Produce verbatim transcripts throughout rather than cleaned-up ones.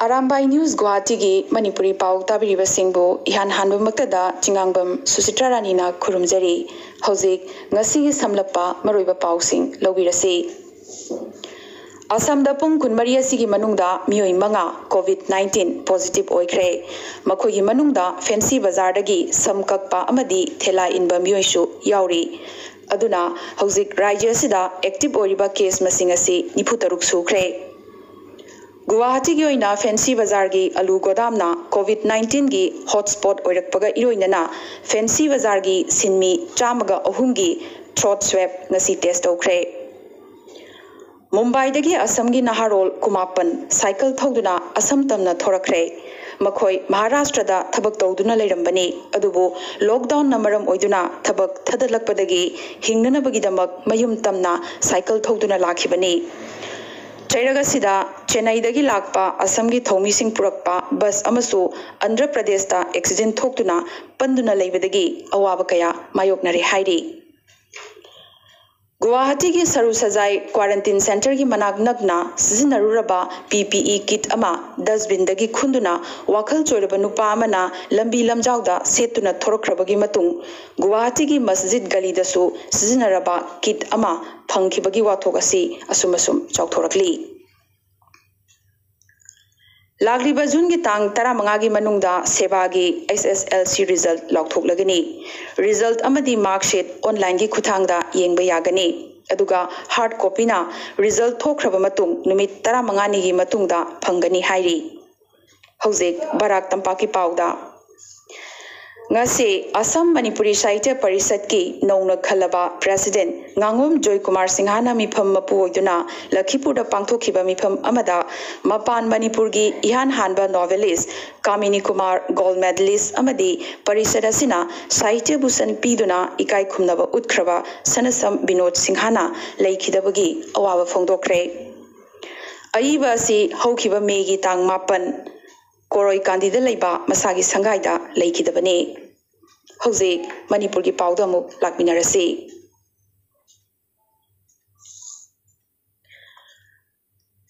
Arambai news ꯒꯨꯋꯥꯍꯥꯇꯤꯒꯤ Manipuri ꯄꯥꯎ ꯇꯥꯕꯤꯔꯤꯕꯁꯤꯡꯕꯨ ꯏꯍꯥꯟ ꯍꯥꯟꯕꯃꯛꯇꯗ ꯆꯤꯉꯥꯡꯕꯝ ꯁꯨꯁꯤꯇ꯭ꯔꯥ ꯔꯥꯅꯤꯅ ꯈꯨꯔꯨꯝꯖꯔꯤ꯫ ꯍꯧꯖꯤꯛ ꯉꯁꯤꯒꯤ ꯁꯝꯂꯞꯄ ꯃꯔꯨꯑꯣꯏꯕ ꯄꯥꯎꯁꯤꯡ ꯂꯧꯕꯤꯔꯁꯤ꯫ ꯑꯁꯥꯝꯗ ꯄꯨꯡ ꯀꯨꯟꯃꯔꯤ ꯑꯁꯤꯒꯤ ꯃꯅꯨꯡꯗ ꯃꯤꯑꯣꯏ ꯃꯉꯥ ꯀꯣꯚꯤꯗ ꯅꯥꯏꯟꯇꯤꯟ ꯄꯣꯖꯤꯇꯤꯚ ꯑꯣꯏꯈ꯭ꯔꯦ꯫ ꯃꯈꯣꯏꯒꯤ ꯃꯅꯨꯡꯗ ꯐꯦꯟꯁꯤ ꯕꯖꯥꯔꯗꯒꯤ ꯁꯝ ꯀꯛꯄ ꯑꯃꯗꯤ ꯊꯦꯂꯥ ꯏꯟꯕ ꯃꯤꯑꯣꯏꯁꯨ ꯌꯥꯎꯔꯤ꯫ ꯑꯗꯨꯅ ꯍꯧꯖꯤꯛ ꯔꯥꯖ꯭ꯌ ꯑꯁꯤꯗ ꯑꯦꯛꯇꯤꯚ ꯑꯣꯏꯔꯤꯕ ꯀꯦꯁ ꯃꯁꯤꯡ ꯑꯁꯤ ꯅꯤꯐꯨ ꯇꯔꯨꯛ ꯁꯨꯈ꯭ꯔꯦ꯫ ꯒꯨꯋꯥꯍꯥꯇꯤꯒꯤ ꯑꯣꯏꯅ ꯐꯦꯟꯁꯤ ꯕꯖꯥꯔꯒꯤ ꯑꯂꯨ ꯒꯣꯗꯥꯝꯅ ꯀꯣꯚꯤꯗ ꯅꯥꯏꯟꯇꯤꯟꯒꯤ ꯍꯣꯠꯁ꯭ꯄꯣꯠ ꯑꯣꯏꯔꯛꯄꯒ ꯏꯔꯣꯏꯅꯅ ꯐꯦꯟꯁꯤ ꯕꯖꯥꯔꯒꯤ ꯁꯤꯟꯃꯤ ꯆꯥꯝꯃꯒ ꯑꯍꯨꯝꯒꯤ ꯊ꯭ꯔꯣꯠ ꯁ꯭ꯋꯦꯞ ꯉꯁꯤ ꯇꯦꯁ ꯇꯧꯈ꯭ꯔꯦ꯫ ꯃꯨꯝꯕꯥꯏꯗꯒꯤ ꯑꯁꯥꯝꯒꯤ ꯅꯍꯥꯔꯣꯜ ꯀꯨꯃꯥꯄꯟ ꯁꯥꯏꯀꯜ ꯊꯧꯗꯨꯅ ꯑꯁꯥꯝ ꯇꯝꯅ ꯊꯣꯔꯛꯈ꯭ꯔꯦ꯫ ꯃꯈꯣꯏ ꯃꯍꯥꯔꯥꯁꯇ꯭ꯔꯗ ꯊꯕꯛ ꯇꯧꯗꯨꯅ ꯂꯩꯔꯝꯕꯅꯤ, ꯑꯗꯨꯕꯨ ꯂꯣꯛꯗꯥꯎꯟꯅ ꯃꯔꯝ ꯑꯣꯏꯗꯨꯅ ꯊꯕꯛ ꯊꯥꯗꯠꯂꯛꯄꯗꯒꯤ ꯍꯤꯡꯅꯅꯕꯒꯤꯗꯃꯛ ꯃꯌꯨꯝ ꯇꯝꯅ ꯁꯥꯏꯀꯜ ꯊꯧꯗꯨꯅ ꯂꯥꯛꯈꯤꯕꯅꯤ꯫ ꯆꯩꯔꯛ ꯑꯁꯤꯗ ꯆꯦꯟꯅꯩꯗꯒꯤ ꯂꯥꯛꯄ ꯑꯁꯥꯝꯒꯤ ꯊꯧꯃꯤꯁꯤꯡ ꯄꯨꯔꯛꯄ ꯕꯁ ꯑꯃꯁꯨ ꯑꯟꯙ꯭ꯔ ꯄ꯭ꯔꯗꯦꯁꯇ ꯑꯦꯛꯁꯤꯗꯦꯟ ꯊꯣꯛꯇꯨꯅ ꯄꯟꯗꯨꯅ ꯂꯩꯕꯗꯒꯤ ꯑꯋꯥꯕ ꯀꯌꯥ ꯃꯥꯌꯣꯛꯅꯔꯦ ꯍꯥꯏꯔꯤ꯫ ꯒꯨꯋꯥꯍꯥꯇꯤꯒꯤ ꯁꯔꯨ ꯁꯖꯥꯏ ꯀ꯭ꯋꯥꯔꯦꯟꯇꯤꯟ ꯁꯦꯟꯇꯔꯒꯤ ꯃꯅꯥꯛ ꯅꯛꯅ ꯁꯤꯖꯤꯟꯅꯔꯨꯔꯕ ꯄꯤ ꯄꯤ ꯏ ꯀꯤꯠ ꯑꯃ ꯗꯁꯕꯤꯟꯗꯒꯤ ꯈꯨꯟꯗꯨꯅ ꯋꯥꯈꯜ ꯆꯣꯏꯔꯕ ꯅꯨꯄꯥ ꯑꯃꯅ ꯂꯝꯕꯤ ꯂꯝꯖꯥꯎꯗ ꯁꯦꯠꯇꯨꯅ ꯊꯣꯔꯛꯈ꯭ꯔꯕꯒꯤ ꯃꯇꯨꯡ ꯒꯨꯋꯥꯍꯥꯇꯤꯒꯤ ꯃꯁꯖꯤꯗ ꯒꯂꯤꯗꯁꯨ ꯁꯤꯖꯤꯟꯅꯔꯕ ꯀꯤꯠ ꯑꯃ ꯐꯪꯈꯤꯕꯒꯤ ꯋꯥꯊꯣꯛ ꯑꯁꯤ ꯑꯁꯨꯝ ꯑꯁꯨꯝ ꯆꯥꯎꯊꯣꯔꯛꯂꯤ꯫ ꯂꯥꯛꯂꯤꯕ ꯖꯨꯟꯒꯤ ꯇꯥꯡ ꯇꯔꯥꯃꯉꯥꯒꯤ ꯃꯅꯨꯡꯗ ꯁꯦꯕꯥꯒꯤ ꯑꯦꯁ ꯑꯦꯁ ꯑꯦꯜ ꯁꯤ ꯔꯤꯖꯜꯠ ꯂꯥꯎꯊꯣꯛꯂꯒꯅꯤ꯫ ꯔꯤꯖꯜꯠ ꯑꯃꯗꯤ ꯃꯥꯔꯛꯁꯤꯠ ꯑꯣꯟꯂꯥꯏꯟꯒꯤ ꯈꯨꯠꯊꯥꯡꯗ ꯌꯦꯡꯕ ꯌꯥꯒꯅꯤ꯫ ꯑꯗꯨꯒ ꯍꯥꯔꯗ ꯀꯣꯄꯤꯅ ꯔꯤꯖꯜꯠ ꯊꯣꯛꯈ꯭ꯔꯕ ꯃꯇꯨꯡ ꯅꯨꯃꯤꯠ ꯇꯔꯥꯃꯉꯥꯅꯤꯒꯤ ꯃꯇꯨꯡꯗ ꯐꯪꯒꯅꯤ ꯍꯥꯏꯔꯤ꯫ ꯍꯧꯖꯤꯛ ꯕꯔꯥꯛ ꯇꯝꯄꯥꯛꯀꯤ ꯄꯥꯎꯗ꯫ ꯉꯁꯤ ꯑꯁꯥꯝ ꯃꯅꯤꯄꯨꯔꯤ ꯁꯥꯍꯤꯇ꯭ꯌ ꯄꯔꯤꯁꯠꯀꯤ ꯅꯧꯅ ꯈꯜꯂꯕ ꯄ꯭ꯔꯦꯁꯤꯗꯦꯟꯠ ꯉꯥꯉꯣꯝ ꯖꯣꯏꯀꯨꯃꯥꯔ ꯁꯤꯡꯍꯅ ꯃꯤꯐꯝ ꯃꯄꯨ ꯑꯣꯏꯗꯨꯅ ꯂꯈꯤꯄꯨꯔꯗ ꯄꯥꯡꯊꯣꯛꯈꯤꯕ ꯃꯤꯐꯝ ꯑꯃꯗ ꯃꯄꯥꯟ ꯃꯅꯤꯄꯨꯔꯒꯤ ꯏꯍꯥꯟ ꯍꯥꯟꯕ ꯅꯣꯚꯦꯂꯤꯁꯠ ꯀꯥꯃꯤꯅꯤ ꯀꯨꯃꯥꯔ, ꯒꯣꯜꯗ ꯃꯦꯗꯂꯤꯁꯠ ꯑꯃꯗꯤ ꯄꯔꯤꯁꯠ ꯑꯁꯤꯅ ꯁꯥꯍꯤꯇ꯭ꯌ ꯚꯨꯁꯟ ꯄꯤꯗꯨꯅ ꯏꯀꯥꯏ ꯈꯨꯝꯅꯕ ꯎꯠꯈ꯭ꯔꯕ ꯁꯅꯁꯝ ꯕꯤꯅꯣꯗ ꯁꯤꯡꯍꯅ ꯂꯩꯈꯤꯗꯕꯒꯤ ꯑꯋꯥꯕ ꯐꯣꯡꯗꯣꯛꯈ꯭ꯔꯦ꯫ ꯑꯏꯕ ꯑꯁꯤ ꯍꯧꯈꯤꯕ ꯃꯦꯒꯤ ꯇꯥꯡ ꯃꯥꯄꯟ ꯀꯣꯔꯣꯏ ꯀꯥꯟꯗꯤꯗ ꯂꯩꯕ ꯃꯁꯥꯒꯤ ꯁꯪꯒꯥꯏꯗ ꯂꯩꯈꯤꯗꯕꯅꯤ꯫ ꯍꯧꯖꯤꯛ ꯃꯅꯤꯄꯨꯔꯒꯤ ꯄꯥꯎꯗ ꯑꯃꯨꯛ ꯂꯥꯛꯃꯤꯟꯅꯔꯁꯤ꯫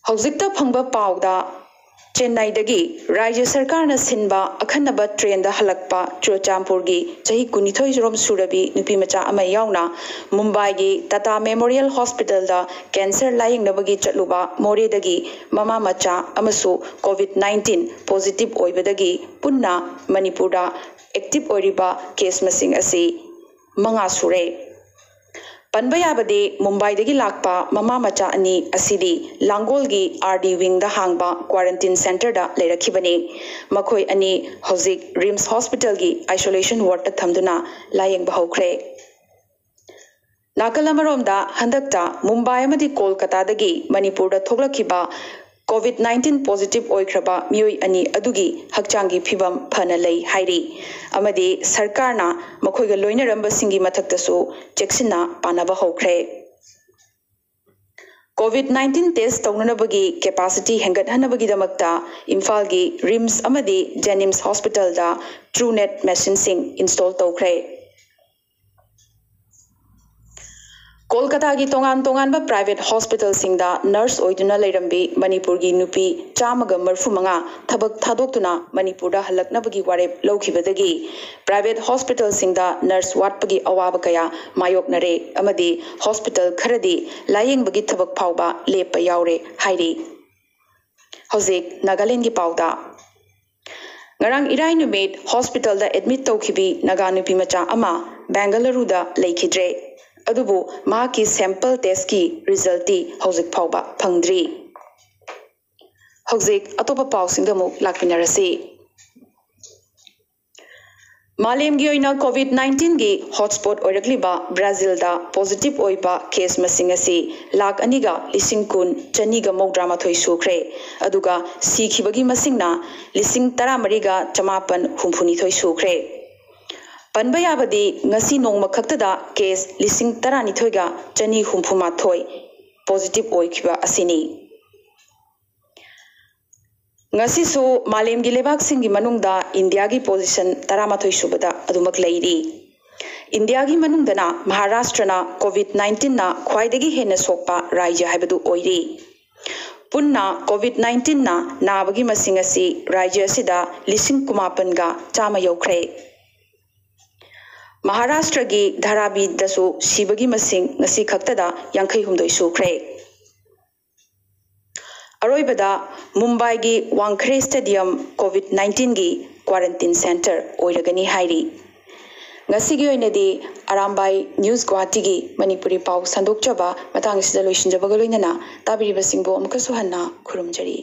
ꯍꯧꯖꯤꯛꯇ ꯐꯪꯕ ꯄꯥꯎꯗ ꯆꯦꯟꯅꯥꯏꯗꯒꯤ ꯔꯥꯖ꯭ꯌ ꯁꯔꯀꯥꯔꯅ ꯁꯤꯟꯕ ꯑꯈꯟꯅꯕ ꯇ꯭ꯔꯦꯟꯗ ꯍꯜꯂꯛꯄ ꯆꯨꯔꯆꯥꯟꯄꯨꯔꯒꯤ ꯆꯍꯤ ꯀꯨꯟꯅꯤꯊꯣꯏ ꯔꯣꯝ ꯁꯨꯔꯕꯤ ꯅꯨꯄꯤ ꯃꯆꯥ ꯑꯃ ꯌꯥꯎꯅ ꯃꯨꯝꯕꯥꯏꯒꯤ ꯇꯥꯇꯥ ꯃꯦꯃꯣꯔꯤꯌꯦꯜ ꯍꯣꯁꯄꯤꯇꯥꯜꯗ ꯀꯦꯟꯁꯔ ꯂꯥꯌꯦꯡꯅꯕꯒꯤ ꯆꯠꯂꯨꯕ ꯃꯣꯔꯦꯗꯒꯤ ꯃꯃꯥ ꯃꯆꯥ ꯑꯃꯁꯨ ꯀꯣꯚꯤꯗ ꯅꯥꯏꯟꯇꯤꯟ ꯄꯣꯖꯤꯇꯤꯚ ꯑꯣꯏꯕꯗꯒꯤ ꯄꯨꯟꯅ ꯃꯅꯤꯄꯨꯔꯗ ꯑꯦꯛꯇꯤꯚ ꯑꯣꯏꯔꯤꯕ ꯀꯦꯁ ꯃꯁꯤꯡ ꯑꯁꯤ ꯃꯉꯥ ꯁꯨꯔꯦ꯫ ꯄꯟꯕ ꯌꯥꯕꯗꯤ ꯃꯨꯝꯕꯥꯏꯗꯒꯤ ꯂꯥꯛꯄ ꯃꯃꯥ ꯃꯆꯥ ꯑꯅꯤ ꯑꯁꯤꯗꯤ ꯂꯥꯡꯒꯣꯜꯒꯤ ꯑꯥꯔ ꯗꯤ ꯋꯤꯡꯗ ꯍꯥꯡꯕ ꯀ꯭ꯋꯥꯔꯦꯟꯇꯤꯟ ꯁꯦꯟꯇꯔꯗ ꯂꯩꯔꯛꯈꯤꯕꯅꯤ꯫ ꯃꯈꯣꯏ ꯑꯅꯤ ꯍꯧꯖꯤꯛ ꯔꯤꯝꯁ ꯍꯣꯁꯄꯤꯇꯥꯜꯒꯤ ꯑꯥꯏꯁꯣꯂꯦꯁꯟ ꯋꯥꯔꯗꯇ ꯊꯝꯗꯨꯅ ꯂꯥꯌꯦꯡꯕ ꯍꯧꯈ꯭ꯔꯦ꯫ ꯅꯥꯀꯜ ꯑꯃꯔꯣꯝꯗ ꯍꯟꯗꯛꯇ ꯃꯨꯝꯕꯥꯏ ꯑꯃꯗꯤ ꯀꯣꯜꯀꯇꯥꯗꯒꯤ ꯃꯅꯤꯄꯨꯔꯗ ꯊꯣꯛꯂꯛꯈꯤꯕ ꯀꯣꯚꯤꯗ ꯅꯥꯏꯟꯇꯤꯟ ꯄꯣꯖꯤꯇꯤꯚ ꯑꯣꯏꯈ꯭ꯔꯕ ꯃꯤꯑꯣꯏ ꯑꯅꯤ ꯑꯗꯨꯒꯤ ꯍꯛꯆꯥꯡꯒꯤ ꯐꯤꯕꯝ ꯐꯅ ꯂꯩ ꯍꯥꯏꯔꯤ ꯑꯃꯗꯤ ꯁꯔꯀꯥꯔꯅ ꯃꯈꯣꯏꯒ ꯂꯣꯏꯅꯔꯝꯕꯁꯤꯡꯒꯤ ꯃꯊꯛꯇꯁꯨ ꯆꯦꯛꯁꯤꯟꯅ ꯄꯥꯟꯅꯕ ꯍꯧꯈ꯭ꯔꯦ꯫ ꯀꯣꯚꯤꯗ ꯅꯥꯏꯟꯇꯤꯟ ꯇꯦꯁ ꯇꯧꯅꯅꯕꯒꯤ ꯀꯦꯄꯥꯁꯤꯇꯤ ꯍꯦꯟꯒꯠꯍꯟꯅꯕꯒꯤꯗꯃꯛꯇ ꯏꯝꯐꯥꯜꯒꯤ ꯔꯤꯝꯁ ꯑꯃꯗꯤ ꯖꯦꯅꯤꯝꯁ ꯍꯣꯁꯄꯤꯇꯥꯜꯗ ꯇ꯭ꯔꯨꯅꯦꯠ ꯃꯦꯁꯤꯟꯁꯤꯡ ꯏꯟꯁꯇꯣꯜ ꯇꯧꯈ꯭ꯔꯦ꯫ ꯀꯣꯜꯀꯇꯥꯒꯤ ꯇꯣꯉꯥꯟ ꯇꯣꯉꯥꯟꯕ ꯄ꯭ꯔꯥꯏꯚꯦꯠ ꯍꯣꯁꯄꯤꯇꯥꯜꯁꯤꯡꯗ ꯅꯔꯁ ꯑꯣꯏꯗꯨꯅ ꯂꯩꯔꯝꯕꯤ ꯃꯅꯤꯄꯨꯔꯒꯤ ꯅꯨꯄꯤ ꯆꯥꯝꯃꯒ ꯃꯔꯤꯐꯨ ꯃꯉꯥ ꯊꯕꯛ ꯊꯥꯗꯣꯛꯇꯨꯅ ꯃꯅꯤꯄꯨꯔꯗ ꯍꯜꯂꯛꯅꯕꯒꯤ ꯋꯥꯔꯦꯞ ꯂꯧꯈꯤꯕꯗꯒꯤ ꯄ꯭ꯔꯥꯏꯚꯦꯠ ꯍꯣꯁꯄꯤꯇꯥꯜꯁꯤꯡꯗ ꯅꯔꯁ ꯋꯥꯠꯄꯒꯤ ꯑꯋꯥꯕ ꯀꯌꯥ ꯃꯥꯌꯣꯛꯅꯔꯦ ꯑꯃꯗꯤ ꯍꯣꯁꯄꯤꯇꯥꯜ ꯈꯔꯗꯤ ꯂꯥꯌꯦꯡꯕꯒꯤ ꯊꯕꯛ ꯐꯥꯎꯕ ꯂꯦꯞꯄ ꯌꯥꯎꯔꯦ ꯍꯥꯏꯔꯤ꯫ ꯍꯧꯖꯤꯛ ꯅꯥꯒꯥꯂꯦꯟꯒꯤ ꯄꯥꯎꯗ꯫ ꯉꯔꯥꯡ ꯏꯔꯥꯏ ꯅꯨꯃꯤꯠ ꯍꯣꯁꯄꯤꯇꯥꯜꯗ ꯑꯦꯗꯃꯤꯠ ꯇꯧꯈꯤꯕꯤ ꯅꯥꯒꯥ ꯅꯨꯄꯤ ꯃꯆꯥ ꯑꯃ ꯕꯦꯡꯒꯂꯨꯔꯨꯗ ꯂꯩꯈꯤꯗ꯭ꯔꯦ꯫ ꯑꯗꯨꯕꯨ ꯃꯍꯥꯛꯀꯤ ꯁꯦꯝꯄꯜ ꯇꯦꯁꯀꯤ ꯔꯤꯖꯜꯇꯤ ꯍꯧꯖꯤꯛ ꯐꯥꯎꯕ ꯐꯪꯗ꯭ꯔꯤ꯫ ꯍꯧꯖꯤꯛ ꯑꯇꯣꯞꯄ ꯄꯥꯎꯁꯤꯡꯗ ꯑꯃꯨꯛ ꯂꯥꯛꯃꯤꯟꯅꯔꯁꯤ꯫ ꯃꯥꯂꯦꯝꯒꯤ ꯑꯣꯏꯅ ꯀꯣꯚꯤꯗ ꯅꯥꯏꯟꯇꯤꯟꯒꯤ ꯍꯣꯠꯁ꯭ꯄꯣꯠ ꯑꯣꯏꯔꯛꯂꯤꯕ ꯕ꯭ꯔꯥꯖꯤꯜꯗ ꯄꯣꯖꯤꯇꯤꯚ ꯑꯣꯏꯕ ꯀꯦꯁ ꯃꯁꯤꯡ ꯑꯁꯤ ꯂꯥꯈ ꯑꯅꯤꯒ ꯂꯤꯁꯤꯡ ꯀꯨꯟ ꯆꯅꯤꯒ ꯃꯧꯗ꯭ꯔꯥ ꯃꯥꯊꯣꯏ ꯁꯨꯈ꯭ꯔꯦ꯫ ꯑꯗꯨꯒ ꯁꯤꯈꯤꯕꯒꯤ ꯃꯁꯤꯡꯅ ꯂꯤꯁꯤꯡ ꯇꯔꯥꯃꯔꯤꯒ ꯆꯃꯥꯄꯟ ꯍꯨꯝꯐꯨꯅꯤꯊꯣꯏ ꯁꯨꯈ꯭ꯔꯦ꯫ ꯄꯟꯕ ꯌꯥꯕꯗꯤ ꯉꯁꯤ ꯅꯣꯡꯃ ꯈꯛꯇꯗ ꯀꯦꯁ ꯂꯤꯁꯤꯡ ꯇꯔꯥꯅꯤꯊꯣꯏꯒ ꯆꯅꯤ ꯍꯨꯝꯐꯨ ꯃꯥꯊꯣꯏ ꯄꯣꯖꯤꯇꯤꯚ ꯑꯣꯏꯈꯤꯕ ꯑꯁꯤꯅꯤ꯫ ꯉꯁꯤꯁꯨ ꯃꯥꯂꯦꯝꯒꯤ ꯂꯩꯕꯥꯛꯁꯤꯡꯒꯤ ꯃꯅꯨꯡꯗ ꯏꯟꯗꯤꯌꯥꯒꯤ ꯄꯣꯖꯤꯁꯟ ꯇꯔꯥꯃꯥꯊꯣꯏ ꯁꯨꯕꯗ ꯑꯗꯨꯃꯛ ꯂꯩꯔꯤ꯫ ꯏꯟꯗꯤꯌꯥꯒꯤ ꯃꯅꯨꯡꯗꯅ ꯃꯍꯥꯔꯥꯁꯇ꯭ꯔꯅ ꯀꯣꯚꯤꯗ ꯅꯥꯏꯟꯇꯤꯟꯅ ꯈ꯭ꯋꯥꯏꯗꯒꯤ ꯍꯦꯟꯅ ꯁꯣꯛꯄ ꯔꯥꯖ꯭ꯌ ꯍꯥꯏꯕꯗꯨ ꯑꯣꯏꯔꯤ꯫ ꯄꯨꯟꯅ ꯀꯣꯚꯤꯗ ꯅꯥꯏꯟꯇꯤꯟꯅ ꯅꯥꯕꯒꯤ ꯃꯁꯤꯡ ꯑꯁꯤ ꯔꯥꯖ꯭ꯌ ꯑꯁꯤꯗ ꯂꯤꯁꯤꯡ ꯀꯨꯟꯃꯥꯄꯟꯒ ꯆꯥꯝꯃ ꯌꯧꯈ꯭ꯔꯦ꯫ ꯃꯍꯥꯔꯥꯁꯇ꯭ꯔꯒꯤ ꯙꯥꯔꯥꯕꯤꯗꯁꯨ ꯁꯤꯕꯒꯤ ꯃꯁꯤꯡ ꯉꯁꯤ ꯈꯛꯇꯗ ꯌꯥꯡꯈꯩ ꯍꯨꯝꯗꯣꯏ ꯁꯨꯈ꯭ꯔꯦ꯫ ꯑꯔꯣꯏꯕꯗ ꯃꯨꯝꯕꯥꯏꯒꯤ ꯋꯥꯡꯈ꯭ꯔꯦ ꯁ꯭ꯇꯦꯗꯤꯌꯝ ꯀꯣꯚꯤꯗ ꯅꯥꯏꯟꯇꯤꯟꯒꯤ ꯀ꯭ꯋꯥꯔꯦꯟꯇꯤꯟ ꯁꯦꯟꯇꯔ ꯑꯣꯏꯔꯒꯅꯤ ꯍꯥꯏꯔꯤ꯫ ꯉꯁꯤꯒꯤ ꯑꯣꯏꯅꯗꯤ ꯑꯔꯥꯝꯕꯥꯏ ꯅ꯭ꯌꯨꯁ ꯒꯨꯋꯥꯍꯥꯇꯤꯒꯤ ꯃꯅꯤꯄꯨꯔꯤ ꯄꯥꯎ ꯁꯟꯗꯣꯛꯆꯕ ꯃꯇꯥꯡ ꯑꯁꯤꯗ ꯂꯣꯏꯁꯤꯟꯖꯕꯒ ꯂꯣꯏꯅꯅ ꯇꯥꯕꯤꯔꯤꯕꯁꯤꯡꯕꯨ ꯑꯃꯨꯛꯀꯁꯨ ꯍꯟꯅ ꯈꯨꯔꯨꯝꯖꯔꯤ꯫